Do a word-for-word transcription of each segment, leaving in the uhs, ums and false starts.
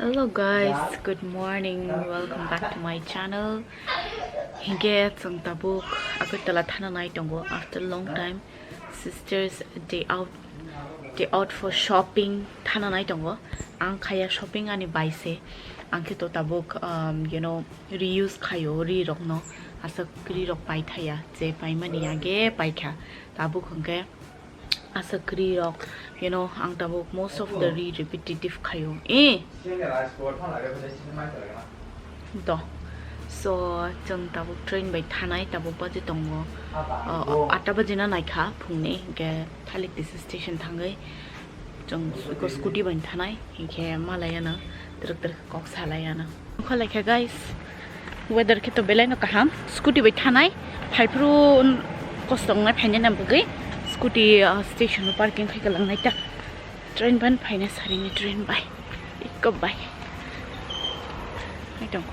Hello guys, good morning. Welcome back to my channel. Hinkhe chwng tabuk Agartala thana nai tongo after long time. Sisters day out, day out for shopping thana nai tongo. Ang khaya shopping ani bai se. Ang khe to tabuk, um, you know, reuse khayo ri rokno. Aswk ri rok pai thaya. Je paimani age paikha. Tabuk hinkhe aswk ri rok, you know, ang tabuk most of the ri repetitive khayo. Eh. To. So, chwng tabuk train bai thanai, tabuk baji tongo. O, atta baji na naikha phungni, hinkhe thalik tisi station thangwi chwng iko scooty bai thanai, hinkhe malai ano twrwk twrwk kok salai ano. Kholai kha guys, weather khe to belai no kaham, scooty bai thanai, phaiphuru kosto wngnai phainani bagwi scooty, ah, station o parking khai kwlangnai ta. Train ban phaina sarini train bai. Ikko bai. Hai tong.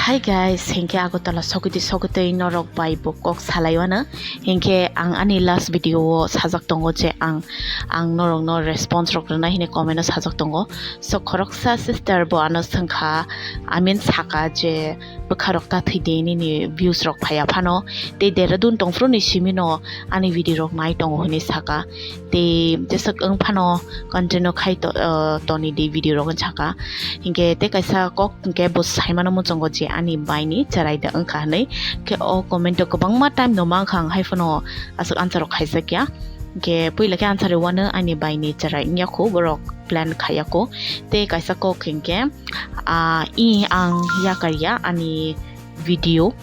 Hi guys, hinkhe Agartala sokiti sokitwi norok bai bo kok salai wano. Hinkhe ang ani last video o sajak tongo je ang, ang norokno response rok rwna hini comment o sajak tongo. So khoroksa sister bo ano swngkha, I mean saka je bwkha rok ta thwi di nini views rok phaiya phano. Tei Dehradun tongphuru ni simi no ani video rok nai tongo hinwi saka. Tei jeswk wng phano continue khai to, uh, toni di video rok saka. Hinkhe tei kaisa kok hinkhe bo saimano muchungo je ani bai ni cherai da wngkha hinwi. Khe o comment o kwbangma time no mankha ang hai phano aswk answer rok khaijakya. Hinkhe puila khe answer rwano ani bai ni cherai wngya kho borok plan khaiya kho. Tei kaisa kok hinkhe, ah, i ang yakar ya ani video.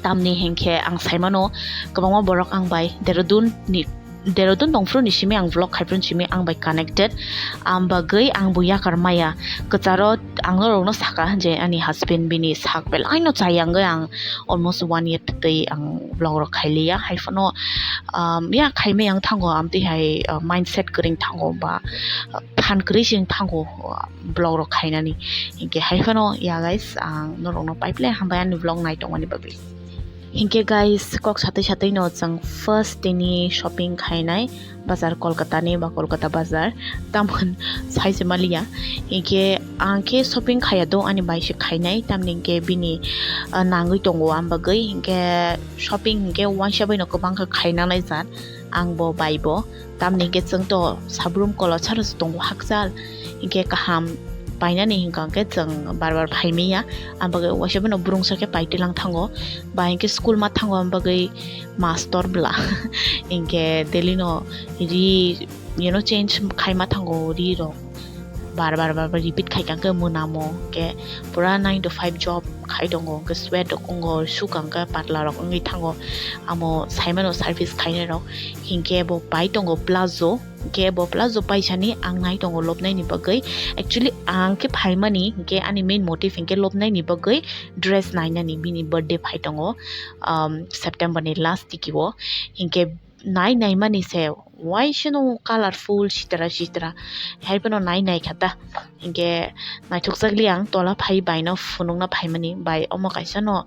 Tamni hinkhe ang saimano kwbangma borok ang bai Dehradun ni, Dehradun tongphuru ni simi ang vlog khaiphuru ni simi ang bai connected. Ang bagwi ang bo yakar maya kwcharo ang norokno saka je ani husband bini sak belai no chaya wngwi ang almost one year twi ang vlog rok khailiya. Hai phano, um, ya khaimai ang thango, amtwi hai, uh, mindset kwrwng thango ba, uh, phan kwrwi se wng thango, uh, vlog rok khainani. Hinkhe hai phano ya guys, ang norokno pipeline hambai ani vlog nai tongmani bagwi. Hinkhe guys, kok satwi satwi no chwng first tini shopping khainai bazar Kolkata ni ba Kolkata bazar, tamon sai se maliya. Hinkhe ang khe shopping khaiya do ani bai se khainai, tamni hinkhe bini, ah, nangwi tongo ang bagwi. Hinkhe shopping hinkhe uaisa bai no kwbang khe khaina nai jat ang bo bai bo. Tamni hinkhe chwng to sabrum kolosa rw tongo hakchal, hinkhe kaham painani hinkha hinkhe chwng bar bar phaimaya. Ang bagwi uaisa bai no brungsa khe paitwi lang thango, ba hinkhe school ma thango ang bagwi mastor bwla. Hinkhe daily no ri, you know, change khaima thango ri rok. Bar bar bar bar repeat khai kha khe mwnamo, khe pura nine to five job khai tongo, khe sweat rok wngo, suk kha khe patla rok wngwi thango, amo saimano service khainai rok. Hinkhe bo pai tongo plazo, hinkhe bo plazo paisani ang nai tongo lobnaini bagwi. Actually ang khe phaimani hinkhe ani main motive hinkhe lobnaini bagwi dress nainani, bini birthday phai tongo, um, September ni last tiki o, hinkhe nai naimani se waisano colorful sitra sitra, hai phano nai nai kha ta. Hinkhe naithok chakli ang tola phai bai no phunukna phaimani, bai omo kaisa no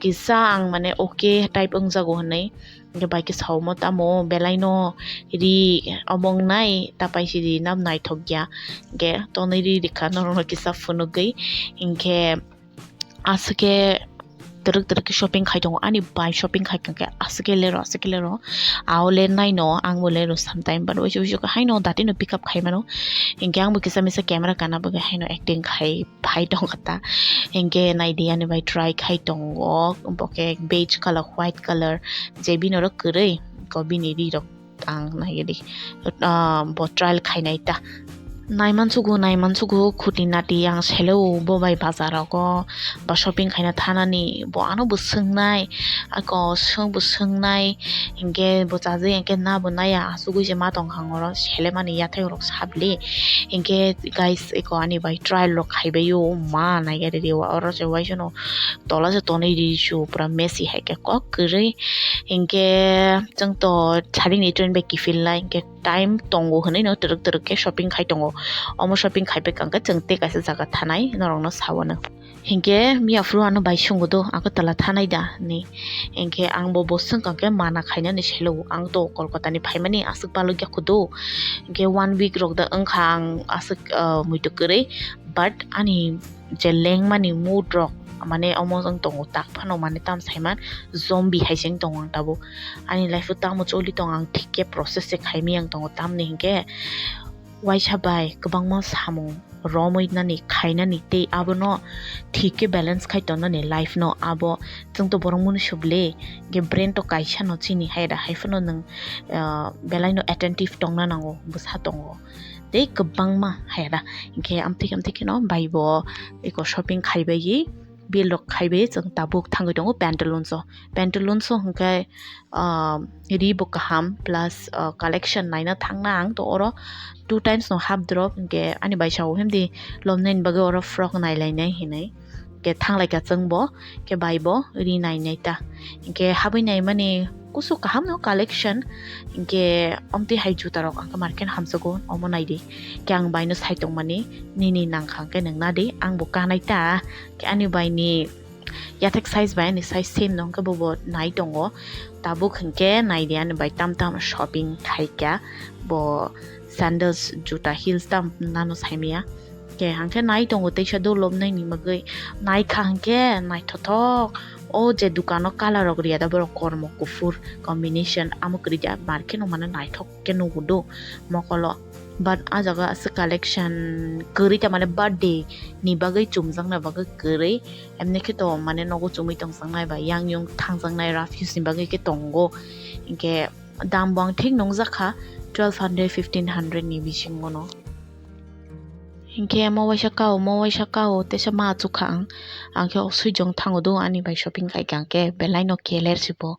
kisa ang mane okay type wngjago hinwi, hinkhe bai khe sao omo tamo belai no ri omo wngnai ta paisidi nab naithok ya, hinkhe tonwi ri rikha norok no kisa phunugwi, hinkhe aswk khe twrwk twrwk khe shopping khai tongo, ani bai shopping khai tongkhe aswk khe lero aswk khe lero. Ao le naino, ang bo lero sometime, but waisa waisa khe haino dati no pick up khai mano. Hinkhe ang bo kisa misa camera kana bagwi haino acting khai phai tongkha ta. Hinkhe naidi ani bai try khai tongo, bo khe beige color, white color, je bini oro kwrwi ko bini ri rok. Ang naigidi, ah, bo trial khainai ta. Naimansugo, naimansugo, khuti nati ang seleo bo bai bazar rogo ba shopping khaina thanani, bo ano bo swngnai, ako swng bo swngnai, hinkhe bo chajak hinkhe na bo naiya, asugwi se ma tongkha ang oro, selemani yathai rok sabli. Hinkhe guys, eko ani bai trial rok khaibaio, ma naigadi oro se waisano tola se tonwi ri su, pura messy hai khe kok kwrwi. Hinkhe chwng to saringni train bai kiphilnai, hinkhe time tongo hwnwi no twrwk twrwk khe shopping khai tongo. Omo shopping khaipai kangkhe chwng tei kaisa jaga thanai norokno sawano. Hinkhe miya phuru ano bai sungo do, "Agartala thanai da?" hinwi. Hinkhe ang bo bo swngkha khe mana khainani selo, ang to Kolkata ni phaimani aswk balokya kho do. Hinkhe one week rok da wngkha ang aswk, ah, muitu kwrwi, but ani je lengmani mood rok mane omo wng tongo, tak phano mane tam saiman zombie hai se wng tongo ang tabuk. Ani life o tamo choli tongo ang thik khe process se khaimani ang tongo, tamni hinkhe waisa bai kwbangma samung romwi nani khainani tei abono thik khe balance khai tongnani life no. Abo chwng to borok mwnwi subli, hinkhe brain to kaisa no chini hai da, hai phano nwng, ah, belai no attentive tongna nango, bwsa tongo tei kwbangma hai da. Hinkhe amtwi amtwi kheno bai bo eko shopping khaibai, bill rok khaibai chwng tabuk thangwi tongo Pantaloons o. Pantaloons o hinkhe, ah, ri bo kaham plus, ah, collection naina thangna ang to oro two times no half drop, hinkhe ani bai sao himdi lomnaini bagwi oro frock nailainai hinwi. Hinkhe thanglaikha chwng bo, hinkhe bai bo ri nainai ta. Hinkhe habwi naimani kusu kaham no collection, hinkhe amtwi hai juta rok ang khe market hamjago, omo naidi. Hinkhe ang bai no sai tongmani, nini nangkha hinkhe nwng nadi, ang bo kanai ta. Hinkhe ani bai ni yathek size bai ani size same no, hinkhe bo bo nai tongo. Tabuk hinkhe naidi ani bai tam tam shopping khaikha. Bo sandals, juta, heels tam nano saimaya. Hinkhe hinkhe nai tongo teisa do lobnaini bagwi. Naikha hinkhe naithothok. O je dukano colour rok riya da borok kormo kuphur combination, amo kwrwi da market no mane naithok khe nugo do mokolo. But ah jaga aswk collection kwrwi ta mane birthday ni bagwi chumjakna bagwi kwrwi. Emni khe to mane nogo chumui tongjaknai ba yang yung thangjaknai rough use ni bagwi khe tongo. Hinkhe dam bo ang thik nungjak kha twelve hundred, fifteen hundred ni bisingo no. Hinkhe mo waisa kao, mo waisa kao, teisa ma achukha ang. Ang khe o swijong thango do ani bai shopping khaikha, ang khe belai no keler se bo.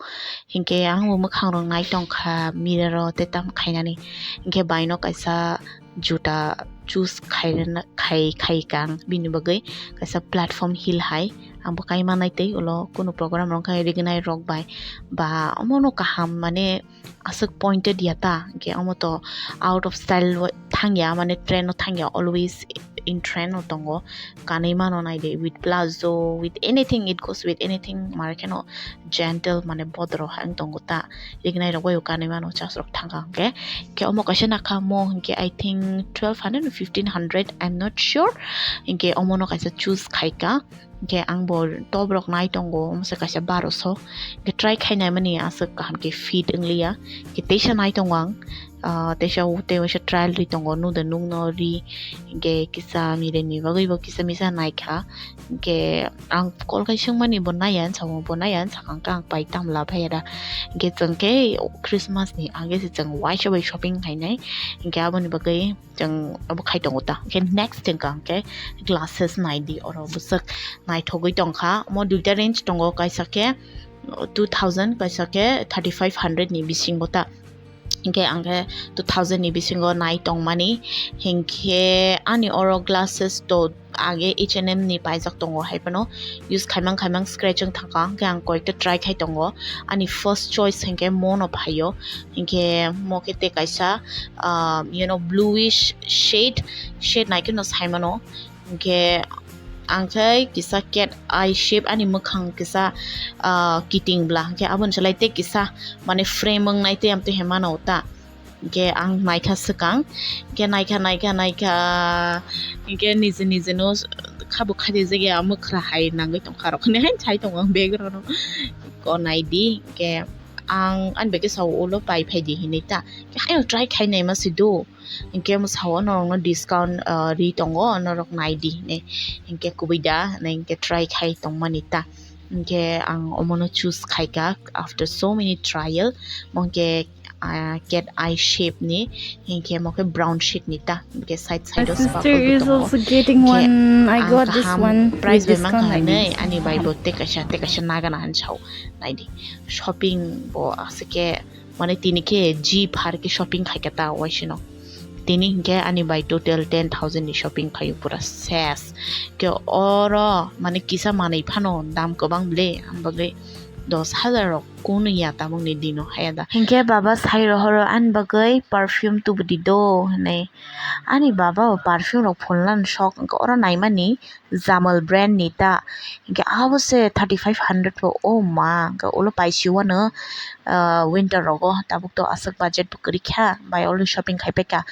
Hinkhe ang bo mwkhang rok nai tongkha mirror o tei tam khainani. Hinkhe bai no kaisa juta choose khairana-, khai, khaikha ang bini bagwi kaisa platform heel hai. Ang bo kai manai tei ulo kunu program rok khai rignai rok bai. Ba omo no kaham mane aswk pointed ya ta, hinkhe omo to out of style wa-, thang ya, mane trend o thang ya, always in trend o tongo. Kanwi mano nai de, with plazo, with anything, it goes with anything, mare kheno gentle, mane bodoro hai wng tongo ta, rignai rok bai bo kanwi mano, church rok thang kha hinkhe. Hinkhe omo kaisa nakha mo hinkhe, I think twelve hundred, fifteen hundred, I'm not sure, hinkhe omo no kaisa choose khaikha. Hinkhe ang bo top rok nai tongo, omo se kaisa baroso. Hinkhe try khai naimani aswk kaham khe fit wngliya. Hinkhe teisa nai tongo ang, ah, teisa o tei waisa trial ri tongo, nung de nungno ri. Hinkhe kisa mireni bagwi bo kisa misa naikha. Hinkhe ang call khai swngmani bo naiya hinwi sao, bo naiya hinwi sakha, hinkhe ang pai tamo laphaiya da. Hinkhe chwng khe Christmas ni age se chwng waisa bai shopping khainai. Hinkhe aboni bagwi chwng obo khai tongo ta. Hinkhe next wngkha hinkhe glasses naidi, oro bwswk naithogwi tongkha. Omo duita range tongo, kaisa khe two thousand, kaisa khe thirty five hundred ni bisingo ta. Hinkhe ang khe two thousand ni bisingo nai tongmani. Hinkhe ani oro glasses to age H and M ni paijak tongo, hai phano use khaimang khaimang scratch wng thangkha, hinkhe ang koyekta try khai tongo. Ani first choice hinkhe mo no phaio, hinkhe mo khe tei kaisa, ah, you know, bluish shade, shade nai kheno sai mano. Hinkhe ang khe kisa cat eye shape, ani mwkhang kisa, ah, kiting bla, hinkhe aboni salai tei kisa mane frame wngnai tei amtwi hai mano ta. Hinkhe ang naikha swkang, hinkhe naikha, naikha, naikha, hinkhe niji niji no kha bo khaijak ya, mwkhra hai nangwi tongkha rok hinwi hai sai tongo ang bag rok no. Ko naidi, hinkhe ang ani bai khe sao ulo pai phaidi hinwi ta, hinkhe ayang try khai naima se do, hinkhe omo sao norok no discount, ah, ri tongo, norok naidi hinwi, hinkhe kubui da hinwi hinkhe try khai tongmani ta. Hinkhe ang omono choose khaikha after so many trial, mo hinkhe, ah, cat eye shape ni, hinkhe mo khe brown shade ni ta, hinkhe side side o swbak rok bo tongo. Hinkhe ang kaham price bai mankha hinwi ani bai bo tei kaisa tei kaisa nagana hinwi sao, naidi shopping bo aswk khe mane tini khe G phar khe shopping khaikha ta waisino. Tini hinkhe ani bai total ten thousand ni shopping khaio pura ses. Khe oro mane kisa manwi phano dam kwbang bwle, ang bagwi dos hajar rok kunu ya tabukni dino haya da. Hinkhe baba sai rohoro ani bagwi perfume tubudi do hinwi. Ani baba bo perfume rok phulnani sok, hinkhe oro naimani Jamal brand ni ta, hinkhe abo se thirty five hundred bo, o ma, hinkhe ulo paisi wano, ah, winter rogo tabuk to aswk budget bo kwrwi kha, bai olo shopping khai paikha,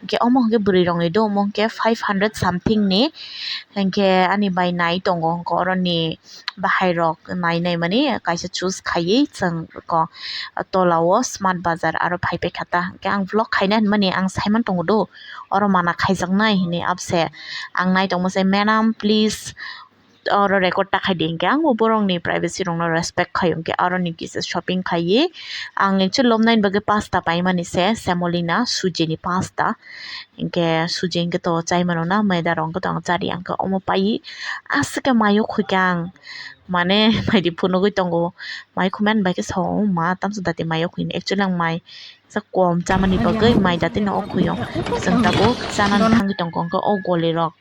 hinkhe omo hinkhe bwrwi rokni do, omo hinkhe five hundred something ni, hinkhe ani bai nai tongo, hinkhe oroni bahai rok nai nai mani kaisa choose khaiwi chwng ko tola o Smart Bazar aro phai paikha ta, hinkhe ang vlog khaina hinmani ang saiman tongo do, oro mana khaijaknai hinwi abse ang nai tongmo se, "Madam, please, oro record ta khai di," hinkhe ang bo borokni privacy rokno respect khai, hinkhe aroni kisa shopping khaiwi ang actually lobnani bagwi pasta paimani se, semolina sujini pasta, hinkhe suji hinkhe to chai mano na, maida rok hinkhe to ang chari, ang khe omo paiwi aswk khe mayo khuikhe ang, mane maidi phunugwi tongo, mai khumani bai khe sao ma tamsa dati mayo khuini, actually ang mai sa kom chamani bagwi mai dati no o khuio, chwng tabuk chanani thangwi tongkha, hinkhe o goli rok.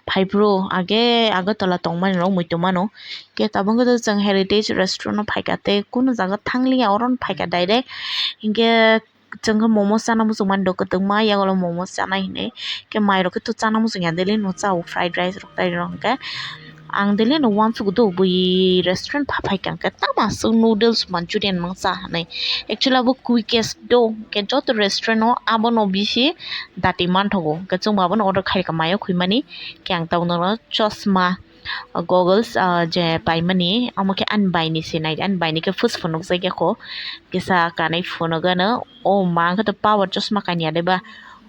Phaiphuru age Agartala tongmani rok muitu mano. Khe tabuk khe chwng Heritage Restaurant o phaikha tei kunu jaga thangliya, oro no phaikha direct. Hinkhe chwng khe momo chana muchung mani do kwtwkma, yagulo momo chana hinwi. Khe mai rok khe to chana muchung ya, daily no chao, fried rice rok tai rok hinkhe. Ang daily no uansuk do bui restaurant pha phaikha hinkhe tamo aswk noodles, manchurian mangsa hinwi. Actually abo quickest do, khe joto restaurant o abono bisi dati manthogo. Khe chwngbo abono order khaikha mayo khuimani. Khe ang tabukno chosma, goggles, ah, je paimani, omo khe ani baini se nai, ani baini khe phus phunukjakya kho. Kisa kanwi phunukgano, o ma, ang khe to power chosma kainwi ya de ba.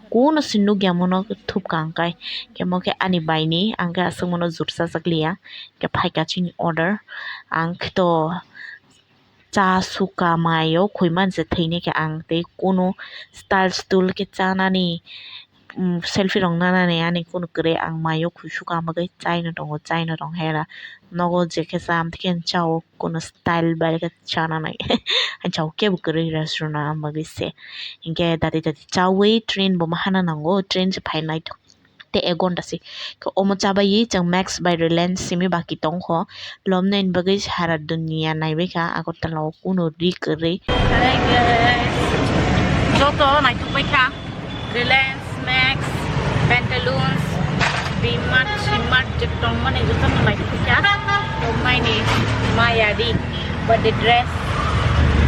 Kuno se nukya mono thupka ang kai. Khe mo khe ani baini, ang khe aswk mono jursa jakliya. Khe phaikha chini order. Ang khe to cha suka mayo khuimani se thwini khe ang tei kunu style stool khe chanani, mm, selfie rok nanani ani kunu kwrwi, ang mayo khuisuka ang bagwi chaino tongo, chaino tong hera nogo je khe cha amtwi khe chao kunu style bai khe chananai. Ang chao kebo kwrwi restaurant o ang bagwi se hinkhe dati dati chaui train bo ma hana nango, train se phainai. Tei ek ghonta se. Khe omo chabai chwng Max bai Reliance simi baki tongkho. Lomnaini bagwi sara dunia naibaikha Agartala o kuno ri kwrwi. Hi guys. Joto naithok baikha. Reliance, Max, Pantaloons, V-Mart, C-Mart je tongmani jotono naithok baikha. Tongmaini maya ri. Birthday dress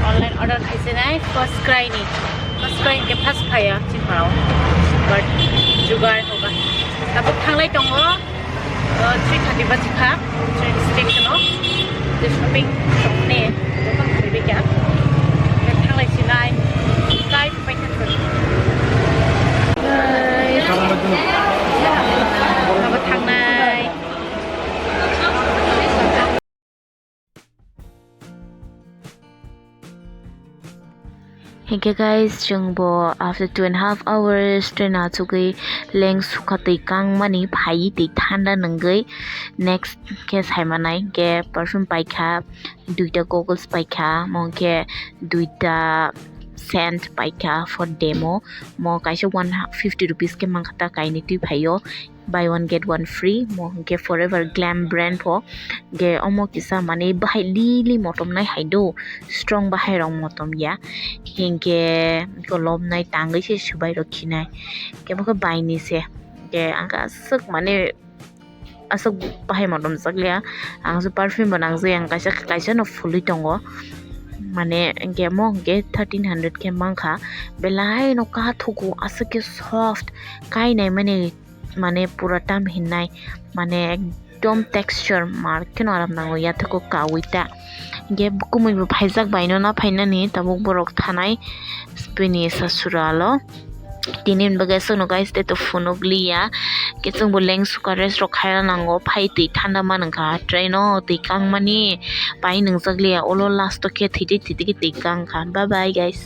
online order khaisinai first cry ni. First cry ke first phaya chipao. But jugar hoga. Tabuk thanglai tongo, uh, three thirty bajikha, train station o. Je shopping tongni, joto khaibikha. Thanglai sinai. Kai pai thangkha. Guys. Tabuk thangnai. Hinkhe guys, chwng bo after two and a half hours train achugwi leng sukha twi kangmani phaiwi twi thanda nungwi next khe saimanai hinkhe perfume paikha, duita goggles paikha, mo hinkhe duita scent paikha for demo, mo kaisa one fifty rupees khe mankha ta kainwi twi phaio. Buy one get one free, mo hinkhe Forever Glam brand pho, hinkhe omo kisa mane bahai lili motom nai hai do, strong bahai rok motom ya, hinkhe kolom nai tangwi se swbai rok khinai, hinkhe bo khe bai ni se, hinkhe ang khe aswk mane aswk bahai motom jak liya, ang se perfume bo nang jak ya, ang kaisa kaisa no phulwi tongo, mane hinkhe mo hinkhe thirteen hundred khe mankha, belai no kathuku aswk khe soft, kainai mani. Mane pura tam hinai, mane ekdom texture mar kheno aram nango, yathoko kaui ta. Hinkhe kumui bo phaijak bai no na phainani, tabuk borok thanai bini sasura lo. Tini hwnba guys, chwngno guys, tei to phunuk liya. Khe chwngbo leng suka rest rok khaina nango, phai twi thanda man wngkha, train o twi kangmani pai nwngjak liya, ulo last o khe thwi twi thwi twi khe twi kang kha. Bye bye guys.